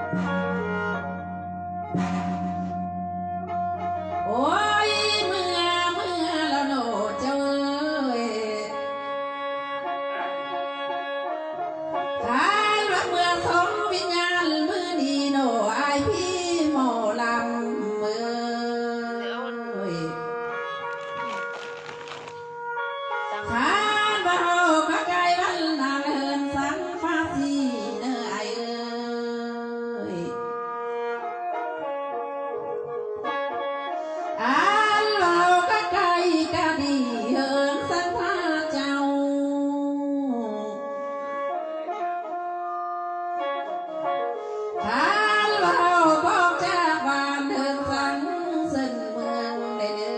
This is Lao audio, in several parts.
ໂອ້ຍ ເມື່ອ ເມື່ອລະເນາະເຈົ້າເອີຍ ທ່ານວ່າເມື່ອສອງວິນຍານມື້ນີ້ເນາະ ອ້າຍພີ່ໝໍລຳເອີຍ. ຄັນວ່າເຮົາກໍໃກ້ວັນນາເລີນສັງຟາສີເດີອ້າຍເອີຍ ອັນວ່າເຮົາກໍໃກ້ກະດີເຮີນສັງພາເຈົ້າ ທ່ານວ່າເຮົາອອກຈາກບ້ານເດີນທາງເສັ້ນເມືອງໄດ້ເດີ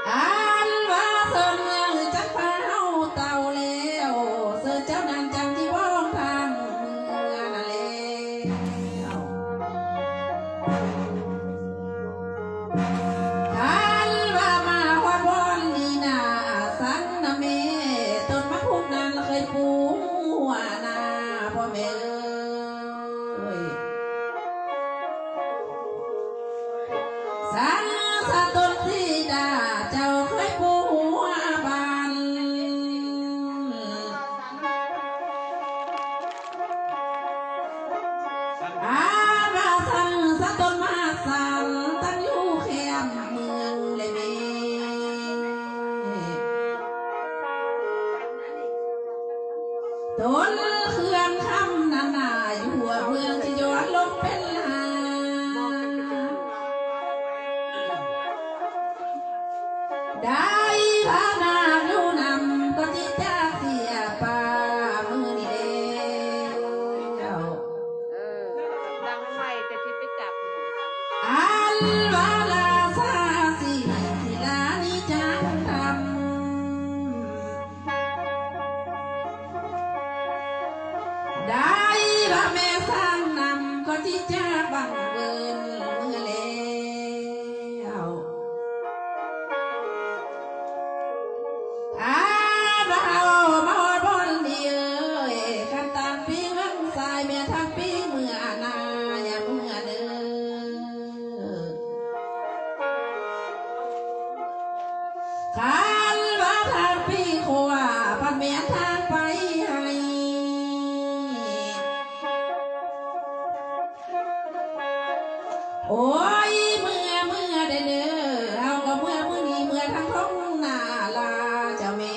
ອັນວ່າເຊິ່ງເມືອງຈັກພາເຮົາເຕົ້າແລ້ວ ເຊີນເຈົ້ານັ້ນຈັກທີ່ບອກທາງເມືອງນັ້ນແລ້ວ. ທ່ານວ່າມາຮອດບ່ອນນີ້ນາ ສັງນະແມ່ ຕົ້ນໝາກພຸກນັ້ນເຄີຍປູກຫົວໜ້າພໍ່ແມ່ເອີຍ ສັງສະຕົ້ນສີດາ ເຈົ້າເຄີຍປູກຫົວບານ ອານວ່າສັງສະຕົ້ນມະຫັດສັນ ຕັ້ງຢູ່ແຄມເມືອງແລະແມ່ ຕົ້ນເຄື່ອງຄຳນັ້ນນາ ຢູ່ຫົວເມືອງທີ່ຍ້ອນລົງເປັນລາ ໄດ້ພານາງຢູ່ນຳ ກໍຈິຈາກເສຍປາມື້ນີ້ແລ້ວ ເອີ ດັງໄຟແຕ່ທີ່ໄປຈັບ ອັນວ່າລາຊາສີສິລານິຈັງທຳ ໄດ້ວ່າແມ່ສ້າງນຳ ກໍຈິຈາກບັງເບີນເມືອແລ້ວ ອາ ມາຮອດບ່ອນນີ້ເອີຍ ຄັນຕາມປີເມືອງຊາຍ ແມ່ນທາງປີເມືອໜ້າ ຢ່າເມືອເດີ ຄັນວ່າທາງປີຂວາ ພັດແມ່ນທາງໄປໃຫ້ ໂອ້ຍ ເມືອ ເມືອແດ່ເດີ ເຮົາກໍເມືອມື້ນີ້ ເມືອທາງທົ່ງນາລາເຈົ້າແມ່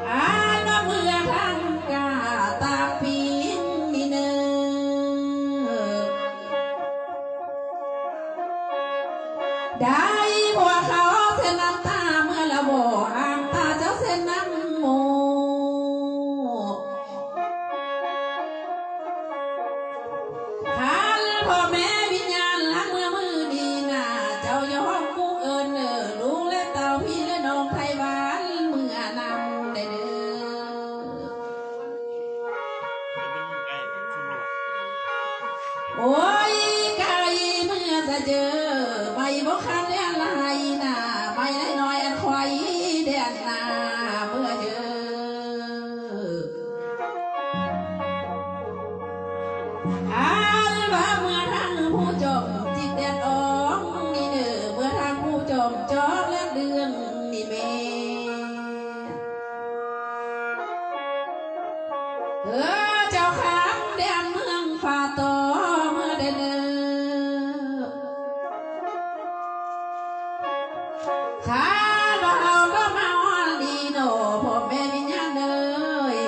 ອັນວ່າເມືອທາງກາຕາປີງນີ້ເນີ ໄດ້ຜົວເຂົາເຊັນນ້ຳຕາເມືອລະບໍ່ ຫ້າມຕາເຈົ້າເຊັນນ້ຳໝູ ຄັນພໍ່ແມ່ວິນຍານຫຼັງເມືອມື້ນີ້ນາ ເຈົ້າຢ່າຮ້ອງກຸກເອີ້ນເອີ ລູກແລະເຕົ້າ ພີ່ແລະນ້ອງໄທບ້ານເມືອນຳແດ່ເດີ. ໂອ້ຍ ໄກ່ເມືອສະເຈີ ໄມ້ບໍ່ຄັນແດນໄຮ່ນາ ໄມ້ໄລ່ນ້ອຍອັນໄຂວ່ແດນນາເມືອເຈີ. ອັນວ່າເມືອທາງຜູ້ຈອມຈິກແດນອອງນີ້ເດີ ເມືອທາງຜູ້ຈອມຈອກແລກເດືອງນີ້ແມ່ ເອີ ເຈົ້າຂ້າມແດນເມືອງຟ້າຕໍ່ເມືອແດ່ເນີ ຂ້ານ້ອງເຮົາກໍມາຮອດນີ້ເນາະ ພໍ່ແມ່ວິນຍານເອີ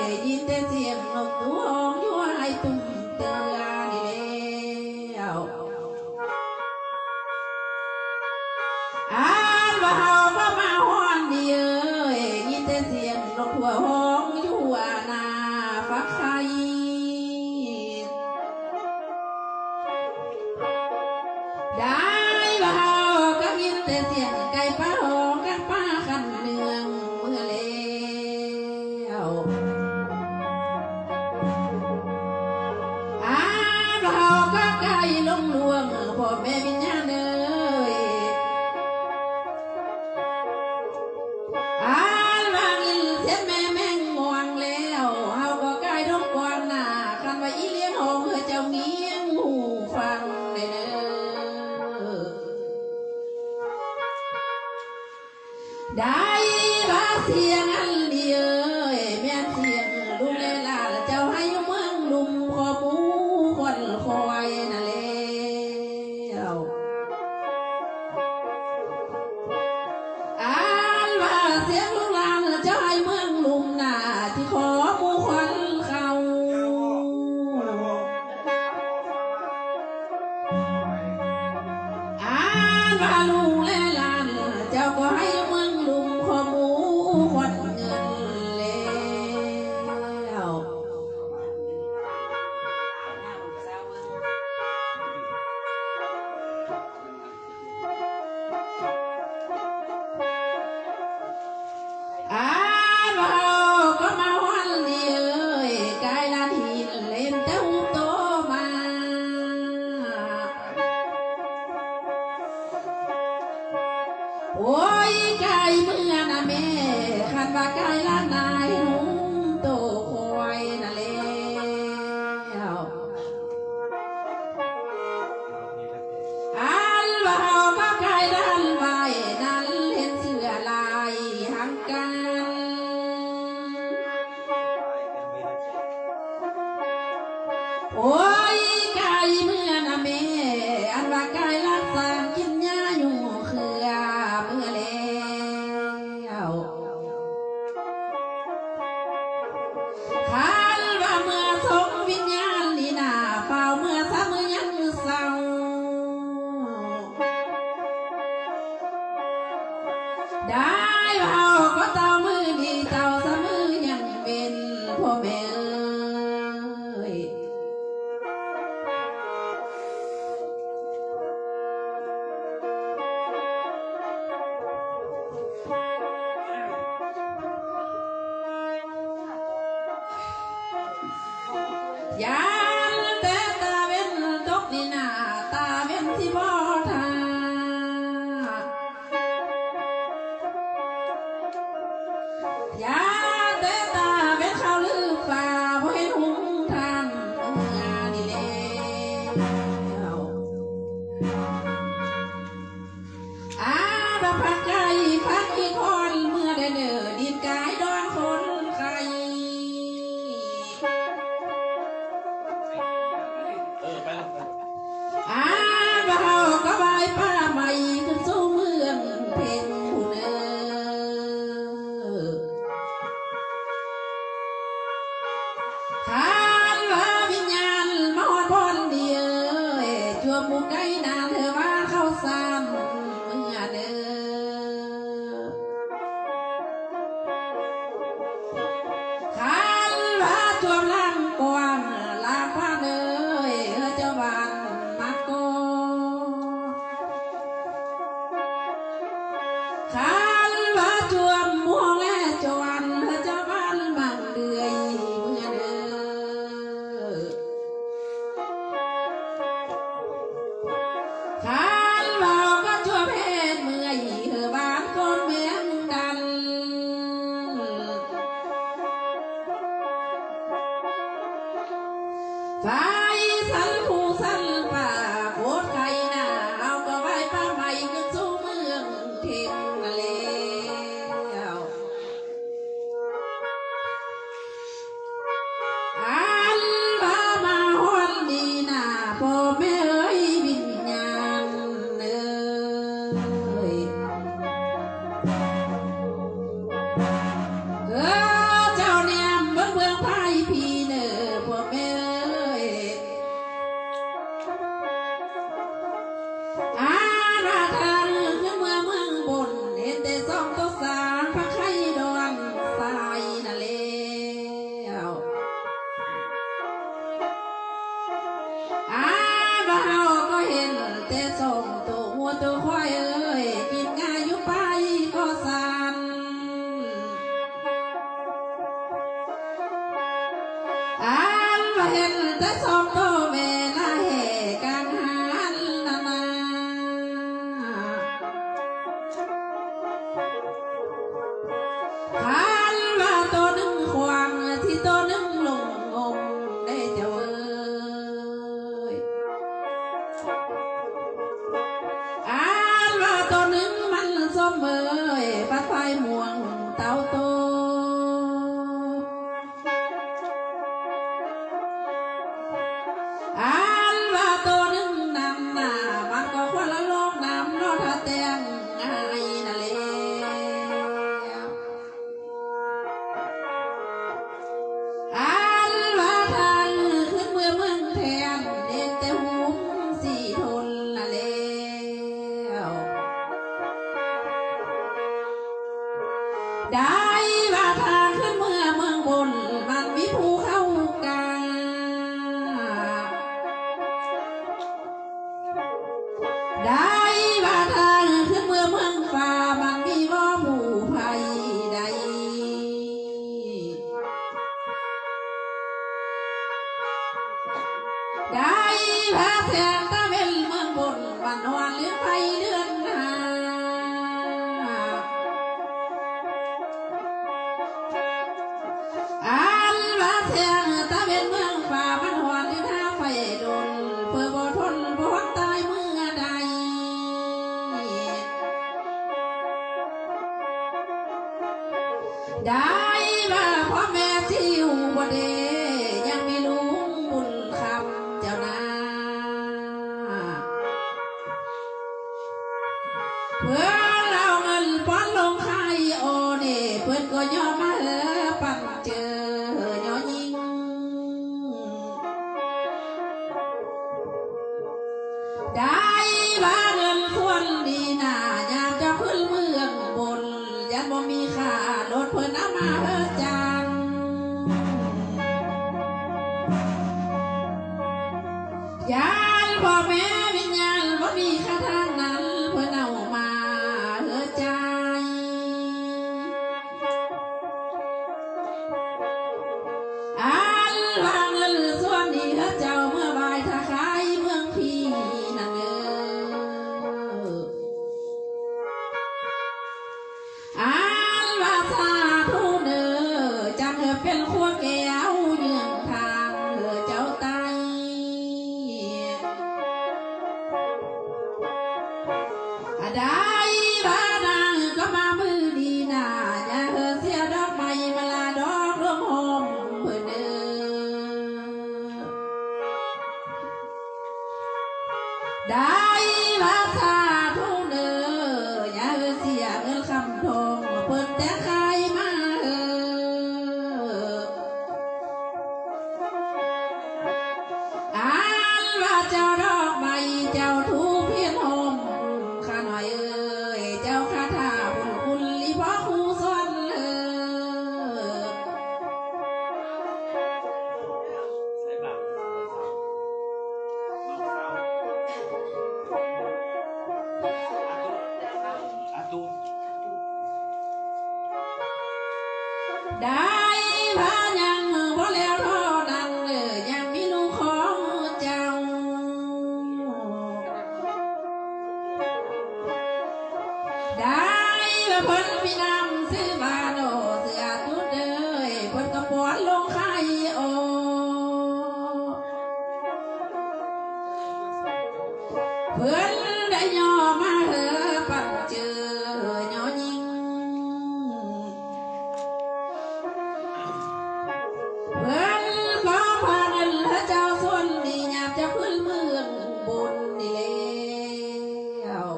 ຍ ຍິນແຕ່ສຽງນົກຕົວຮ້ອງຢູ່ໃຫ້ຕຸ້ມເຕືອນີ້ແລ້ວ. ອັນວ່າເຮົາກໍມາຮອດນີ້ເອີຍ ຍິນແຕ່ສຽງນົກຕົວຮ້ອງຢູ່ໜ້າຝັກໄຂ່ ໄດ້ວ່າເຮົາກໍຍິນແຕ່ສຽງໄກ່ປ່າຮ້ອງ ໄດ້ວ່າສຽງອັນນີ້ເອີຍ ແມ່ນສຽງລູກແລະຫຼານເຈົ້າໃຫ້ເມືອງລຸ່ມ ຄອບໝູ່ຄວັນຄວາຍນັ້ນແລ້ວ. ອັນວ່າສຽງລູກຫຼານເຈົ້າໃຫ້ເມືອງລຸ່ມນາ ທີ່ຄອບໝູ່ຄວັນເຂົ້າ. ອັນວ່າລູກແລະຫຼານເຈົ້າກໍໃຫ້ເມືອງລຸ່ມ ຄອບໝູ່ຄວັນເງິນແລ້ວ. ອ້າວ ເຮົາກໍມາຮອດນີ້ເອີຍ ກາຍລານຫີນເຫັນແຕ່ຮູບໂຕມາ. ໂອ້ຍ ກາຍເມືອນະແມ່ ຄັນວ່າກາຍລານນາເຫັນຮູບໂຕຄວາຍນັ້ນແລ້ວ. ອັນວ່າເຮົາກໍກາຍດ້ານໄວ້ນັ້ນ ເຫັນເສືອລາຍຫາງການ. ໂອ້ຍ ກາຍເມືອນະແມ່ ອັນວ່າກາຍລັກສາກິນຫຍ້າຍຸງເຄືອເມືອແລ້ວ. ຄັນວ່າເມືອສົ່ງວິນຍານນີ້ນາ ຟ້າວເມືອຊະມື້ຍັງເຊົ້າ. ໄດ້ເວົ້າກໍເຕົ້າມື້ນີ້ເຈົ້າຊະມື້ຍັງເປັນ ພໍ່ແມ່ເອີຍ. ຢ້ານແຕ່ຕາເວັນຕົກນີ້ນາ ຕາເວັນຊິບໍ່ທ່າ. ຢ່າແຕ່ຕາເວັນເຂົ້າລືຟ້າ ບໍ່ເຫັນຮຸ່ງທ່ານເມືອນີ້ແລ້ວ. ອາ ດອກຜັກໄກ່ຜັກອີຄອນເມືອແດ່ເດີ ດິນກາຍດອນຄົນໄຂ້. ເອີ ໄປລະ ໄປລະ. ອາ ວ່າເຮົາກໍໄຫວ້ປ້າໃໝ່ຂຶ້ນສູ່ເມືອງເພັງພຸ້ນເດີ. ຄັນວ່າວິນຍານມາຮອດບ່ອນນີ້ເອີຍ ຈວບໝູໄກ່ນານເທື່ອວ່າເຂົ້າສານເມືອເດີ. ຄັນວ່າຈວບຫຼັງກວ້າງລາກວ້າງເອີຍ ເຮີເຈົ້າບ້ານມັກກໍ ຄັນວ່າຈວບໝວກແລະຈວນ ເຮີເຈົ້າບ້ານມັກເດືອຍເມືອເດີ. ຄັນວ່າກໍຈວບເຮັດເມື່ອຍ ເຮີບ້ານຄົນເມືອງດັນ ໄຟສັນພູສັນປ່າໂຄດໄຄນາ ເຮົາກໍໄຫວ້ປ້າໃໝ່ຂຶ້ນສູ່ເມືອງເພັງແລ້ວ. ອັນວ່າມາຮອດນີ້ນາ ພໍ່ແມ່ເອີຍ ວິນຍານເອີຍ ເອີ ເຈົ້າແນມເບິ່ງເບື້ອງພາຍພີເດີ ພໍ່ແມ່ເອີຍ. ອາ ລາທາງຂຶ້ນເມືອເມືອງບົນ ເຫັນແຕ່ສອງໂຕສາງພະໄຄດອນຊາຍນັ້ນແລ້ວ. ອາ ວ່າເຮົາກໍເຫັນແຕ່ສອງໂຕງົວໂຕຄວາຍເອີຍ ກິນຫຍ້າຢູ່ປ່າອີ່ກໍສານ. ອັນວ່າເຫັນແຕ່ສອງໂຕແມ່ລະແຫ່ກາງຫານນັ້ນນາ ຄັນວ່າໂຕໜຶ່ງຂວາງ ທີ່ໂຕໜຶ່ງລົງງົມເດ້ເຈົ້າເອີຍ. ອັນວ່າໂຕໜຶ່ງມັນສົມເອີຍ ບັດໄຟ ໄດ້ວ່າທາງຂຶ້ນເມືອເມືອງບົນ ມັນມີຜູ້ເຂົ້າກ້າ ໄດ້ວ່າທາງຂຶ້ນເມືອເມືອງຟ້າ ມັນມີບໍ່ຜູ້ໃຜໃດ ໄດ້ວ່າແສງຕາເວັນເມືອງບົນ ມັນນວນເລື່ອນໄຟເລື່ອນໜ້າ ອັນວ່າແສງຕາເວັນເມືອງຟ້າ ມັນຮ້ອນເລີນຫາໄຟດົນ ເພື່ອບໍ່ທົນບໍ່ທນຕາຍເມື່ອໃດ ໄດ້ວ່າພໍ່ແມ່ຊິຢູ່ບໍ່ເດ ຍັງມີລຸງບຸນຄຳເຈົ້ານາ ເພິ່ນເອົາເງິນປ້ອນລົງຂາຍໂອເນ ເພິ່ນກໍຍອມມາເຮີປັນເຈີຍໍຍິງ ໄດ້ວ່າເງິນສ່ວນນີ້ນາ ຍາມເຈົ້າຂຶ້ນເມືອງບົນ ຢ້ານບໍ່ມີຄ່າລົດ ເພິ່ນເອົາມາເຮີຈ້າງ ຢ້ານພໍ່ແມ່ວິນຍານບໍ່ມີຄ່າທາງນັ້ນ ເພິ່ນເອົາມາເຮີຈ່າຍ ອັນວ່າເງິນສ່ວນນີ້ເຮີເຈົ້າເມືອໄຫວ້ຖ້າຂາຍເມືອງພີນັ້ນເອີ ອັນວ່າສາທຸເດີ ຈັກເຮີເປັນຂົວແກ້ວເຍືອງທາງເຮີເຈົ້າໄຕ້ ໄດ້ວ່ານາງກໍມາມື້ນີ້ນາ ຍາເຮີເສຍດອກໄມ້ມາລາດອກລວມໂຮມເພິ່ນເດີ ໄດ້ວ່າສາທຸເດີ ຍາເຮີເສຍເງິນຄຳທອງ ເພິ່ນແຕ່ງຂາຍມາເຮີ ອັນວ່າເຈົ້າດອກໄມ້ ເຈົ້າທູບພຽນໂຮມ ຂ້ານ້ອຍເອີຍ ເຈົ້າຄາຖາບຸນຄຸນ ອີພໍ່ຄູສອນເລີ ໄດ້ວ່າຍັງບໍ່ແລ້ວເທົ່ານັ້ນເອີ ຍັງມີລູກຂອງເຈົ້າ ໄດ້ວ່າເພິ່ນມີນາມຊື່ວ່າໂນເສືອຈຸດເອີຍ ເພິ່ນກໍປ້ອນລົງຂາຍໂອ ເພິ່ນໄດ້ຍໍມາເຮີປັນເຈີຍໍຍິງ ເພິ່ນກໍພາເງິນເຮີເຈົ້າສ່ວນນີ້ ຍາມເຈົ້າຂຶ້ນເມືອງບົນນີ້ແລ້ວ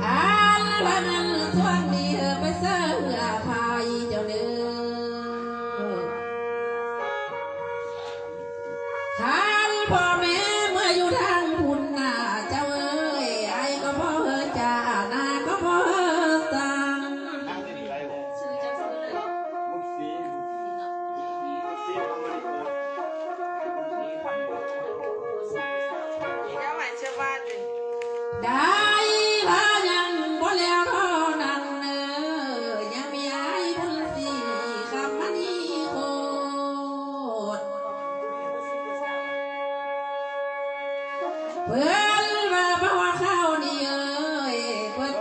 ອັນວ່າເງິນສ່ວນນີ້ເຮີໄປເສີເຮືອພາຍເຈົ້າເດີ ຄັນພໍ່ແມ່ເມືອຢູ່ທາງພຸ້ນນາ ເຈົ້າເອີຍ ໄອກໍບໍ່ເຮີຈ້າ ນາກໍບໍ່ເຮີສັ່ງ ໄດ້ວ່າຍັງບໍ່ແລ້ວເທົ່ານັ້ນເນີ ຍັງມີອ້າຍບຸນສີຄຳມະນີໂຄດ ເພິ່ນວ່າມາຮອດຄາວນີ້ເອີຍ ເພິ່ນ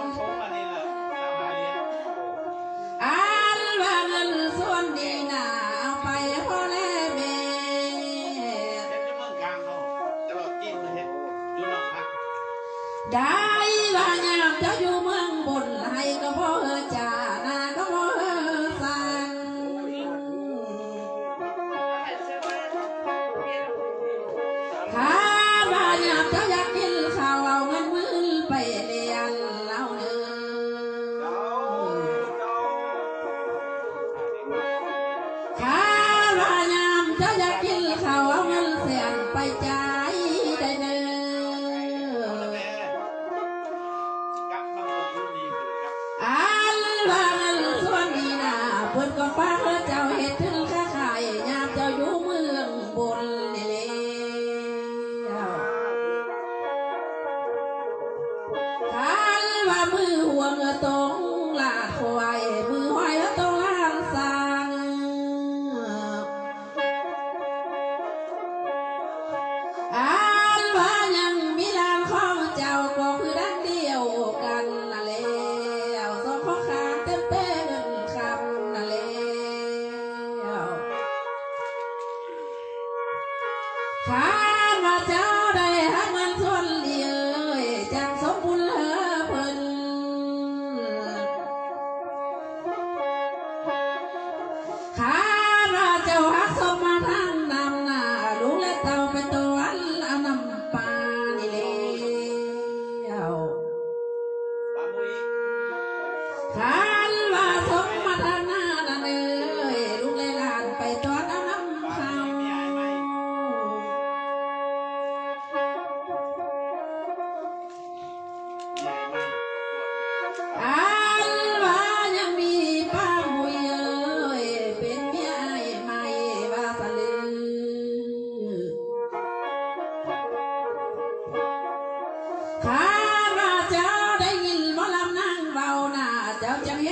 ອັນວ່າເງິນສ່ວນນີ້ນາ ເອົາໄປພໍ່ແລະແມ່ ໄດ້ວ່າຍາມເຈົ້າຢູ່ເມືອງບົນ ໄຮ່ກໍບໍ່ເຮີຈ້າ ນາກໍບໍ່ເຮີສັ່ງ ຖ້າວ່າຍາມເຈົ້າຢາກກິນເຂົ້າ ເອົາເງິນໝື່ນໄປລ້ຽງເອົາເນີ ຖ້າວ່າຍາມເຈົ້າຢາກກິນເຂົ້າ ເອົາເງິນແສນໄປຈ່າຍໄດ້ເນີ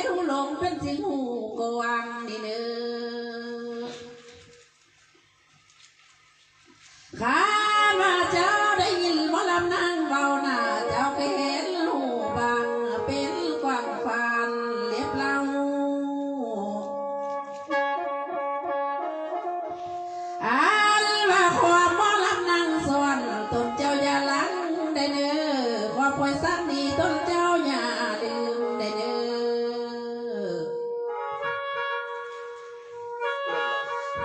ຜູ້ຫຼົງເປັນສິ່ງຮູ້ກວ້າງນີ້ເນີ. ຄັນວ່າເຈົ້າໄດ້ຍິນໝໍລຳນາງເວົ້ານະ ເຈົ້າກໍເຫັນຮູ້ບາງເປັນກວ້າງຂວາງລຽບລາວ. ອັນວ່າຄວາມໝໍລຳນາງສອນ ຕົນເຈົ້າຢ່າລັງໄດ້ເນີ, ຄວາມປ່ອຍສັກນີ້ຕົນເຈົ້າຢ່າລືມໄດ້ເນີ.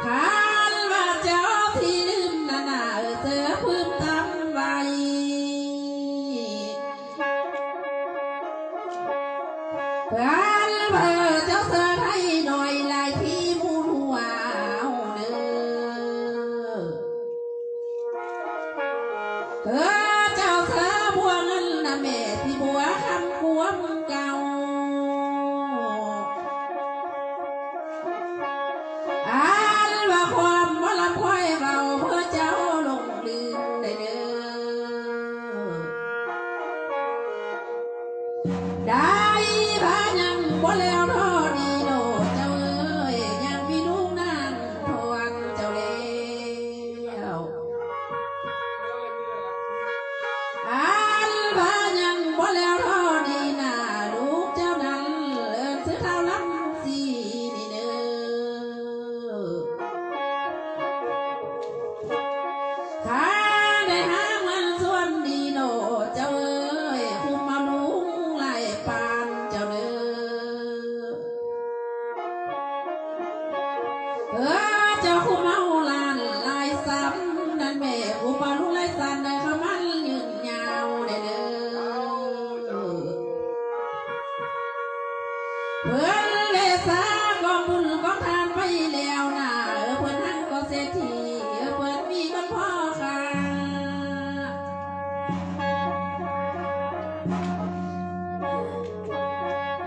ຄັນວ່າເຈົ້າທີ່ລືມນັ້ນນະ ເອີ ເສີບພື້ມຕຳໄວ້. ເພື່ອນເບີເຈົ້າເສີໄທໜ້ອຍຫຼາຍທີ່ໝູ່ຮູ້ວ່າເຮົາເນີ. ເອີ ເຈົ້າເສີບົວເງິນນະແມ່ ທີ່ບົວຄຳຄວາມເກົ່າ. ອັນວ່າຄວາມໝໍລຳຂ້ອຍເວົ້າ ເພື່ອເຈົ້າຫຼົງລືມໄດ້ເນີ. ໄດ້ບາຍັງບໍ່ແລ້ວເນາະ